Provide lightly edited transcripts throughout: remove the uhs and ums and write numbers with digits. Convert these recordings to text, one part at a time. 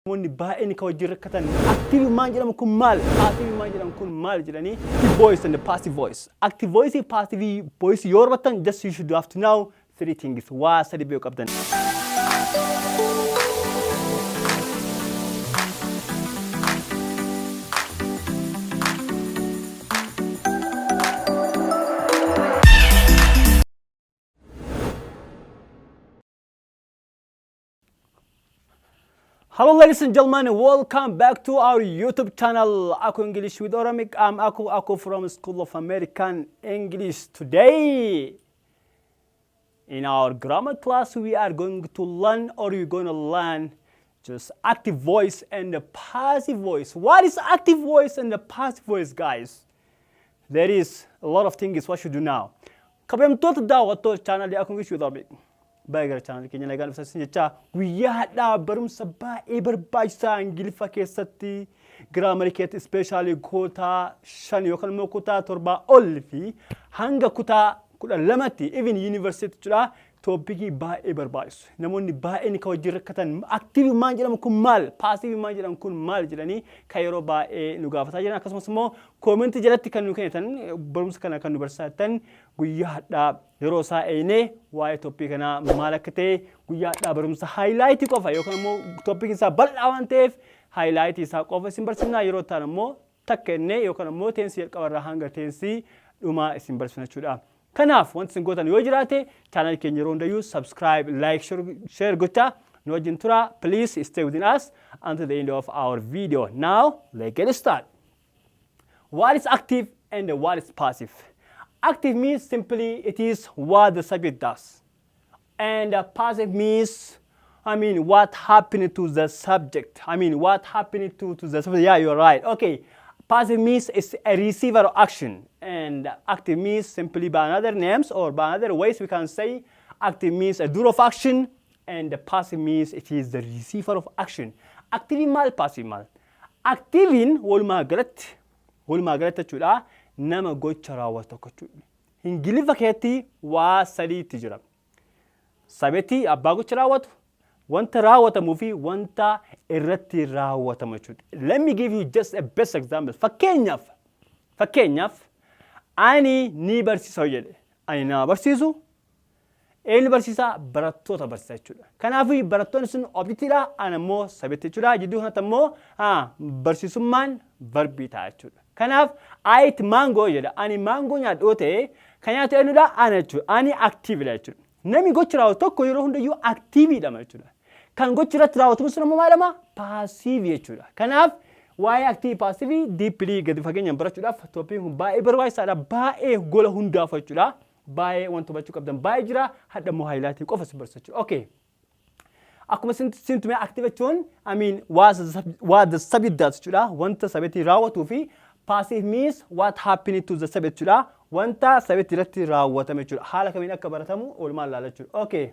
Namoonni baay'een kan wajjin rakkatan active maan jedhamu kun maal, passive maan jedhamu kun maal jedhanii. Active voice and the passive voice. Active voice fi passive voice yoo barbaattan, just you should have to know three things. Waa sadi beekuu qabdan. Hello, ladies and gentlemen, welcome back to our YouTube channel, Aku English with Oromic. I'm Aku Aku from School of American English. Today, in our grammar class, we are going to learn or we're going to learn just active voice and the passive voice. What is active voice and the passive voice, guys? There is a lot of things what you do now. Kabajamtoota daawwattoota chaanalii Aku English with Oromic. Baay'ee gara chaanalii keenya nagaan dhuftan jechaa, guyyaa har'aa barumsa baay'ee barbaachisaa Ingiliffa keessatti, grammarii keessatti, especially kutaa 5 yookaan immoo kutaa 7 ol fi hanga kutaa 12tti, even yuunivarsiitii jechuudha, topicii baay'ee barbaachisu. Namoonni baay'een kan wajjin rakkatan active maan jedhamu kun maal, passive maan jedhamu kun maal jedhanii kan yeroo baay'ee nu gaafataa jiran, akkasumas immoo commentii jalatti kan nu kennitan, barumsa kana kan nu barsiisan, guyyaa har'aa yeroo isaa eegnee waa'ee topicii kanaa maal akka ta'e guyyaa har'aa barumsa highlightii qofa yookaan immoo topiciin isaa bal'aa waan ta'eef highlightii isaa qofa isin barsiifnaa. Yeroo ta'an immoo takka innee yookaan immoo tensii jalqabarraa hanga tensii dhumaa isin barsiifna jechuudha. Kanaaf wanti isin gootan yoo jiraate, chaanal keenya yeroo hundayyuu subscribe, like, share gochaa nu wajjin tura. Please stay within us until the end of our video. Now let's get started. What is active and what is passive? Active means simply it is what the subject does. And passive means, I mean, what happened to the subject. I mean, what happened to the subject. Yeah, you're right. Okay. Passive means it's a receiver of action. And active means simply by another names or by other ways we can say active means a doer of action and the passive means it is the receiver of action. Active maal, passive maal? Activein walumaa galatti jechuudha, nama gocha raawwatu tokko jechuudha. Ingiliffa keessatti waa sadiitti jira. Subjectii, abbaa gocha raawwatu, wanta raawwatamuu fi wanta irratti raawwatamu jechuudha. Let me give you just a best example. Fakkeenyaaf, ani ni barsiisa jedhe. Ani nama barsiisu, eenyu barsiisaa? Barattoota barsiisa jechuudha. Kanaafuu barattoonni sun objectiidha, ani immoo subjectii jechuudha. Jidduu kanatti immoo barsiisummaan verbii ta'a jechuudha. Kanaaf "I eat mango" jedha. Ani maangoo nyaadhu yoo ta'e, kan nyaatu eenyudha? Ana jechuudha. Ani activeidha jechuudha. Namni gocha raawwatu tokko yeroo hundayyuu activeidha jechuudha. Kan gochi irratti raawwatamu sun immoo maal jedhama? Passive jechuudha. Kanaaf waa'ee active, passive deeply gadi fageenyaan barachuudhaaf topiciin kun baay'ee barbaachisaadha. Baay'ee gola hundaaf jechuudha. Baay'ee wanta hubachuu qabdan baay'ee jira. Har'a immoo highlightii qofa si barsiisa jechuudha. Okay. Akkuma sintume, active jechuun, I mean, what the subject does jechuudha. Wanta subjectii raawwatuu fi passive means what happened to the subject jechuudha. Wanta subjectii irratti raawwatame jechuudha. Haala kamiin akka baratamu oolmaan ilaala jechuudha. Okay.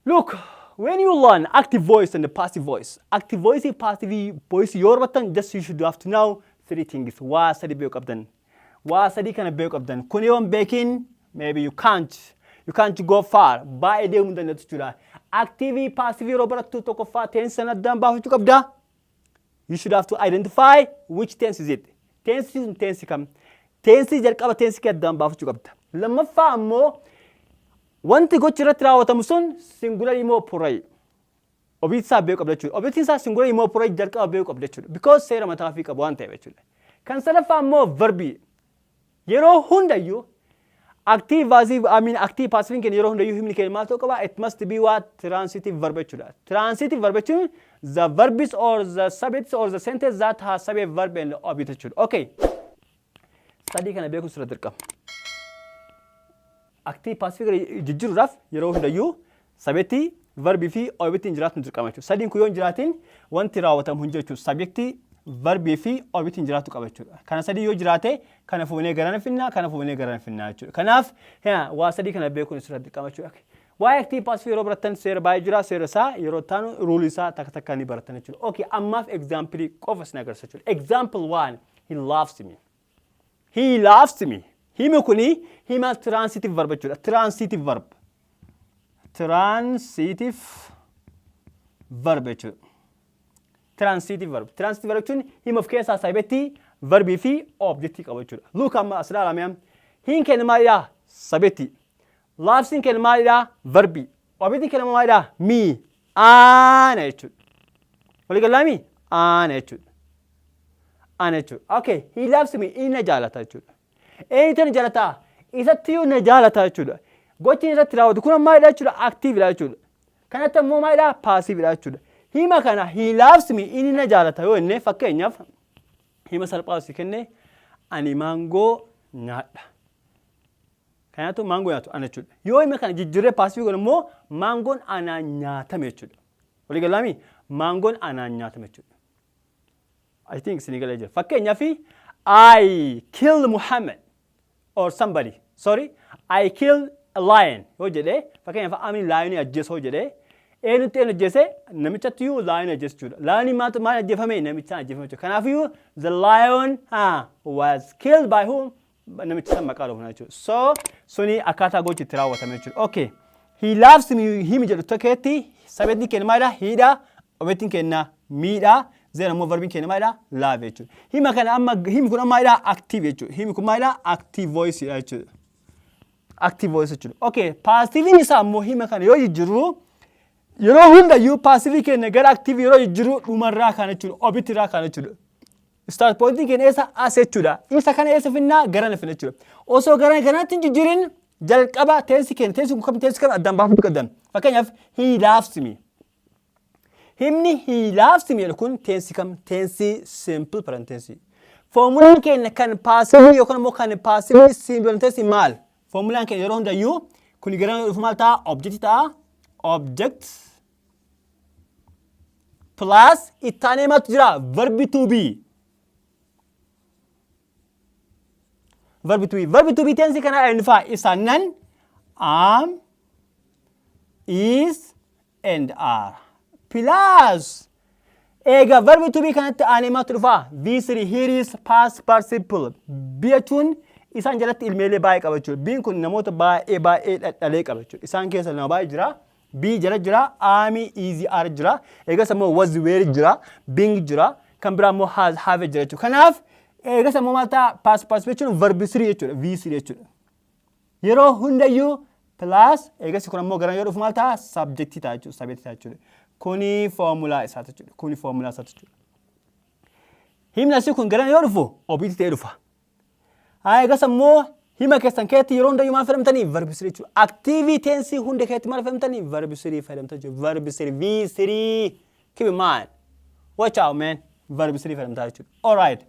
Look, when you learn active voice and the passive voice, active voice fi passive voice yoo barbaattan, just you should have to know three things. Waa sadi beekuu qabdan. Waa sadii kana beekuu qabdan. Kun yoo hin beekin, maybe you can't go far. Baay'ee deemuu hin dandeettu jechuudha. Active, passive yeroo barattu, tokkoffaa tense sana addaan baafachuu qabda. You should have to identify which tense is it. Tense sun tense kam? Tense jalqaba tense kee addaan baafachuu qabda. Lammaffaa ammoo wanti gochi irratti raawwatamu sun singular immoo plural. Objectii isaa beekuu qabda jechuudha. Objectiin isaa singular immoo plural jalqaba beekuu qabda jechuudha. Because seera mataa ofii qabu waan ta'eef jechuudha. Kan sadaffaa immoo verbii. Yeroo hundayyuu active passive, I mean, active passive keenya yeroo hundayyuu himni keenya maal ta'uu qaba? It must be what? Transitive verb jechuudha. Transitive verb jechuun the verbs or the subjects or the sentence that has subject, verb and object jechuudha. Okay. Sadii kana beekuun sirra dirqama. Active passive jijjiiruudhaaf yeroo hundayyuu subjectii, verbii fi objectiin jiraatu dirqama jechuudha. Sadiin kun yoo hin jiraatin wanti raawwatamu hin jiru jechuudha. Subjectii, verbii fi objectiin jiraatu qaba jechuudha. Kana sadii yoo jiraate, kana fuunee garana finnaa, kana fuunee garana finnaa jechuudha. Kanaaf waa sadii kana beekuun sirra dirqama jechuudha. Waa'ee active passive yeroo barattan seera baay'ee jira. Seera isaa yeroo taanu ruleii isaa takka takka ni baratan jechuudha. Okay, ammaaf example qofa isin agarsiisa jechuudha. Example one, "He loves me." "He loves me." Himi kuni hima transitive verb jechuudha. Transitive verb. Transitive verb jechuudha. Transitive verb. Transitive verb jechuun hima of keessaa subjectii, verbii fi objectii qaba jechuudha. Look, amma as ilaalame. Hein keenya maalidha? Subjectii. Lovesiin keenya maalidha? Verbii. Objectiin keenya maalidha? Me. Ana jechuudha. Walii galaami? Ana jechuudha. Ana jechuudha. Okay. He loves me. Inni na jaalata jechuudha. Eenyutu na jaalata? Isattiyyuu na jaalata jechuudha. Gochi irratti raawwatu kun maalidha jechuudha? Activeidha jechuudha. Kanatti ammoo maalidha? Passiveidha jechuudha. Hima kana "he loves me", inni na jaalata yoo jenne, fakkeenyaaf hima salphaa si kenne, ani maangoo nyaadha. Kanaatu maangoo nyaatu ana jechuudha. Yoo hima kana jijjiirree passive godhu immoo maangoon anaan nyaatame jechuudha. Walii galaami? Maangoon anaan nyaatame jechuudha. I think isinii galee jira. Fakkeenyaaf, I kill Muhammad or somebody. Sorry, I kill a lion yoo jedhee, fakkeenyaaf ani lionii ajjeese yoo jedhee, eenyutti eenyu ajjeese? Namichatti iyyuu lionii ajjeese jechuudha. Lionii maaltu maal ajjeefame? Namichaan ajjeefame jechuudha. Kanaafiyyuu the lion was killed by whom? Namicha san maqaa dhoofna jechuudha. So suni akkaataa gochi itti raawwatame jechuudha. Okay. "He loves me" himi jedhu tokkeetti subjectiin keenya maalidha? Hedha. Objectiin keenya medha. Then ammoo verbiin keenya maalidha? Love jechuudha. Hima kana amma himi kun amma maalidha? Active jechuudha. Himi kun maalidha? Active voice dha jechuudha. Active voice jechuudha. Okay. Passiviin isaa ammoo hima kana yoo jijjiirru, yeroo hundayyuu passivii keenya gara active yeroo jijjiirru dhumarraa kana jechuudha. Objectirraa kana jechuudha. Start pointiin keenya eessa? As jechuudha. Isa kana eessa finnaa? Gara finna jechuudha. Osoo gara kanaatti hin jijjiirin jalqaba tense keenya, tense kun kam, tense kam addaan baafachuu qabdan. Fakkeenyaaf, "he loves me". Himni "he loves me" jedhu kun tense kam? Tense simple present tense. Formulaan keenya kan passive yookaan immoo kan passive simple tense maal? Formulaan keenya yeroo hundayyuu kun gara dhufu maal ta'a? Object ta'a. Object plus ittaanee maaltu jira? Verb to be. Verb to be. Verb to be tense kana eenyu fa'a? Isaanan am, is and are. Plus eega verb to be kanatti aanee maaltu dhufa? V3. Here is past participle. Be jechuun isaan jalatti ilmeelee baay'ee qaba jechuudha. Be'n kun namoota baay'ee baay'ee dhadhalee qaba jechuudha. Isaan keessa nama baay'ee jira. Be jala jira, am, is, are jira. Eegas ammoo was, were jira, being jira. Kan biraa immoo has, have jira jechuudha. Kanaaf eegas ammoo maal ta'a? Past participle jechuun verb 3 jechuudha. V3 jechuudha. Yeroo hundayyuu plus eegas kun ammoo gara yoo dhufu maal ta'a? Subjectii ta'a jechuudha. Subjectii ta'a jechuudha. Kuni foomulaa isaati jechuudha. Kuni foomulaa isaati jechuudha. Himni asii kun gara yoo dhufu objectii ta'ee dhufa. Haa, eegas ammoo hima keessan keessatti yeroo hundayyuu maal fayyadamtanii? Verb 3 jechuudha. Active tense hunda keessatti maal fayyadamtanii? Verb 3 fayyadamtan jechuudha. Verb 3, V3. Keep in mind. Watch out, man. Verb 3 fayyadamtaa jechuudha. Alright.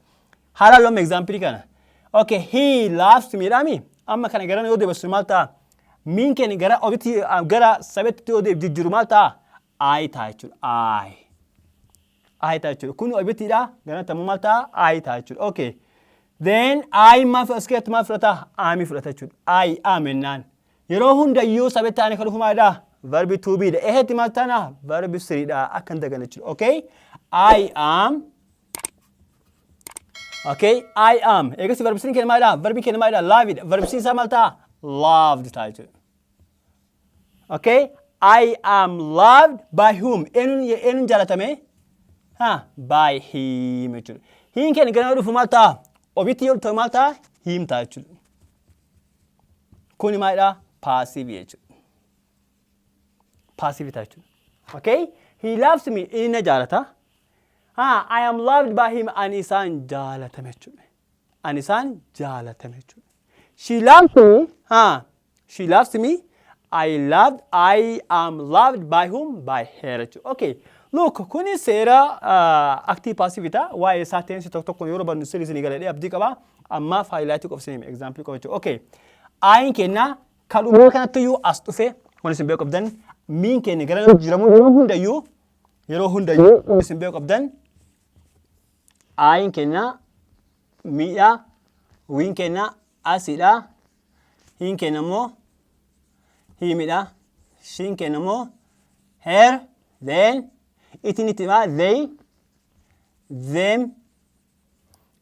Haala loom example kana. Okay, "he loves me" jedhami. Amma kana gara yoo deebisu maal ta'a? Me'n keenya gara objectii, gara subjectitti yoo deebisu jijjiiru maal ta'a? I ta'a jechuudha. I. I ta'a jechuudha. Kun objectiidha. Gara ammoo maal ta'a? I ta'a jechuudha. Okay. Then I maal as keessatti maal fudhata? Am fudhata jechuudha. I am jennaan. Yeroo hundayyuu subjectii aanee kan dhufu maalidha? Verb to be dha. Ehetti maal taana? Verb 3 dha. Akka hin daganne jechuudha. Okay. I am. Okay, I am. Eegas verb 3 keenya maalidha? Verbi keenya maalidha? Love dha. Verb 3 isaa maal ta'a? Loved ta'a jechuudha. Okay, I am loved by whom? Eenyuun eenyuun jaalatame? Ha, by him jechuudha. He'n keenya gara dhufu maal ta'a? Objectii yoo ta'u maal ta'a? Him ta'a jechuudha. Kuni maalidha? Passive jechuudha. Passive ta'a jechuudha. Okay? He loves me. Inni na jaalata. Ha, I am loved by him. Ani isaan jaalatame jechuudha. Ani isaan jaalatame jechuudha. She loves me. Ha, she loves me. I am loved by whom? By her jechuudha. Okay. Look, kuni seera active passive ta'a. Waa'ee isaa tense tokko tokko yeroo barnu sirrii isinii galee abdii qaba. Amma highlight qofa isinii example qofa jechuudha. Okay. I'n keenya kan dhumee kanatti iyyuu as dhufe waan isin beekuu qabdan, me'n keenya gara jijjiiramuu yeroo hundayyuu isin beekuu qabdan, I'n keenya medha, we'n keenya usidha, he'n keenya immoo himidha, she'n keenya immoo her, then it'n itti himaa they, them,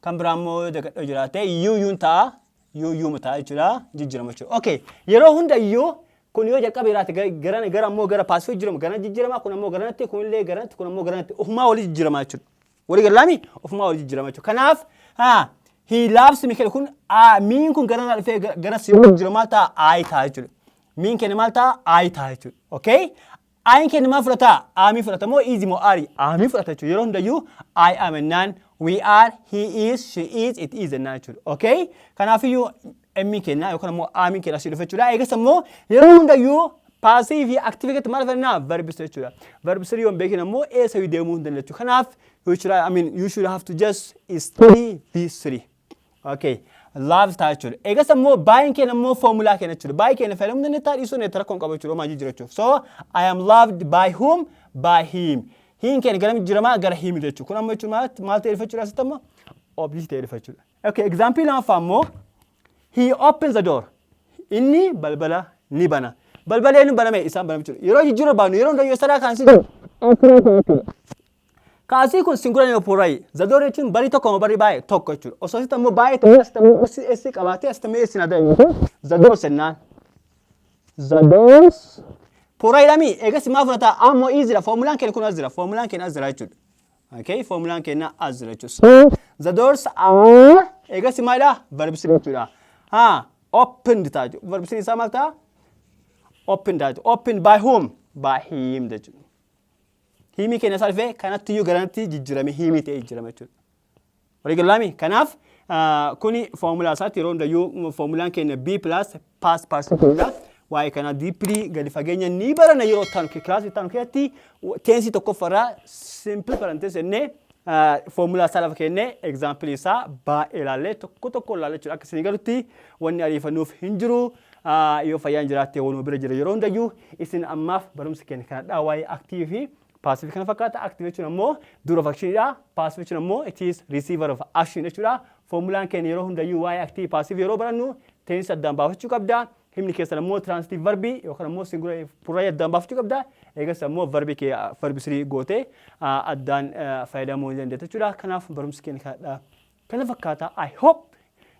kan biraa immoo dagadhoo jiraate you, you'n ta'a, you, you'ma ta'a jechuudha, jijjiirama jechuudha. Okay, yeroo hundayyuu Kun yoo jalqaba jiraate gara gara ammoo gara passive jijjiirama, gara jijjiirama, kun ammoo garanatti, kun illee garanatti, kun ammoo garanatti, ofumaa walii jijjiirama jechuudha. Walii galaami, ofumaa walii jijjiirama jechuudha. Kanaaf haa "he loves me" kun me'n kun gara dhufee gara si jijjiirama, maal ta'a? I ta'a jechuudha. Me'n keenya maal ta'a? I ta'a jechuudha. Okay? I'n keenya maal fudhata? Am fudhata moo is moo are? Am fudhata jechuudha. Yeroo hundayyuu I am jennaan, we are, he is, she is, it is jennaan jechuudha. Okay? Kanaafiyyuu am keenya yookaan immoo am keenya asii dhufa jechuudha. Eegas immoo yeroo hundayyuu passive fi active keessatti maal fudhannaa? Verb jechuudha. Verb yoo hin beekin ammoo eessa deemuu hin dandeenyu jechuudha. Kanaaf you should, I mean, you should have to just study these three. Okay. Love ta'a jechuudha. Eegas ammoo by'n keenya immoo foomulaa keenya jechuudha. By keenya fayyadamuu dandeettaa, dhiisuu dandeetta, rakkoo hin qabu jechuudha. Homaa jijjiira jechuudha. So I am loved by whom? By him. He'n keenya gara jijjiiramaa, gara him jechuudha. Kun ammoo jechuun maal ta'e dhufa jechuudha asitti ammoo? Object ta'e dhufa jechuudha. Okay, example lammaffaa ammoo, he opens the door. Inni balbala ni bana. Balbala eenyu baname? Isaan baname jechuudha. Yeroo jijjiiruu barbaadnu yeroo hundayyuu sadaa kan si kaasii kun singular ni plural. The door jechuun barii tokko moo barii baay'ee? Tokko jechuudha. Osoo asitti ammoo baay'ee ta'e, asitti ammoo s qabaatee, asitti ammoo s na ta'e, the doors jennaan. The doors plural jedhami. Eegas maal fudhata? Ammoo is jira. Foomulaan keenya kun as jira. Foomulaan keenya as jira jechuudha. Okay, foomulaan keenya as jira jechuudha. So the doors are, eegas maalidha? Verb jechuudha. Haa, opened ta'a jechuudha. Verb isaa maal ta'a? Opened ta'a jechuudha. Opened by whom? By him jechuudha. Him keenya isaa dhufee kanatti iyyuu garanatti jijjiirame, him ta'ee jijjiirame jechuudha. Walii galaami? Kanaaf kuni foomulaa isaatti. Yeroo hundayyuu foomulaan keenya be plus past participle. Waa'ee kana deeply, gadi fageenya ni barana yeroo taanu kilaasii taanu keessatti. Tense tokkoffaarraa simple present tense jennee foomulaa isaa lafa kennee, example isaa baay'ee ilaallee, tokko tokko ilaallee jechuudha. Akka isinii galutti wanni ariifannuuf hin jiru. Yoo fayyaan jiraatte waluma bira jira yeroo hundayyuu. Isin ammaaf barumsa keenya kanadhaa, waa'ee active fi passive kana fakkaata. Active jechuun ammoo doer of actionidha. Passive jechuun ammoo it is receiver of action jechuudha. Foomulaan keenya yeroo hundayyuu waa'ee active, passive yeroo barannu tense addaan baafachuu qabda. Himni keessan ammoo transitive verb yookaan ammoo singular, plural addaan baafachuu qabda. Eegas ammoo verb kee verb three gootee addaan fayyadamuu ni dandeetta jechuudha. Kanaaf barumsi keenya kanadha. Kana fakkaata. I hope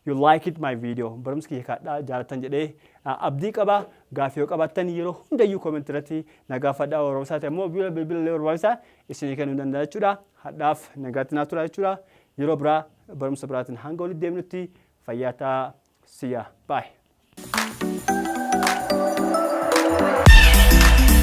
you like it, my video. Barumsi kiyya kanadha, jaalatan jedhee abdii qaba. Gaaffii yoo qabaattan yeroo hundayyuu comment irratti na gaafadhaa. Barumsaa ta'e immoo bilbila illee barbaachisaa isinii kennuu danda'a jechuudha. Hadhaaf nagaatti naa tura jechuudha. Yeroo biraa barumsa biraatiin hanga walitti deemnutti fayyaa ta'aa. See ya. Bye.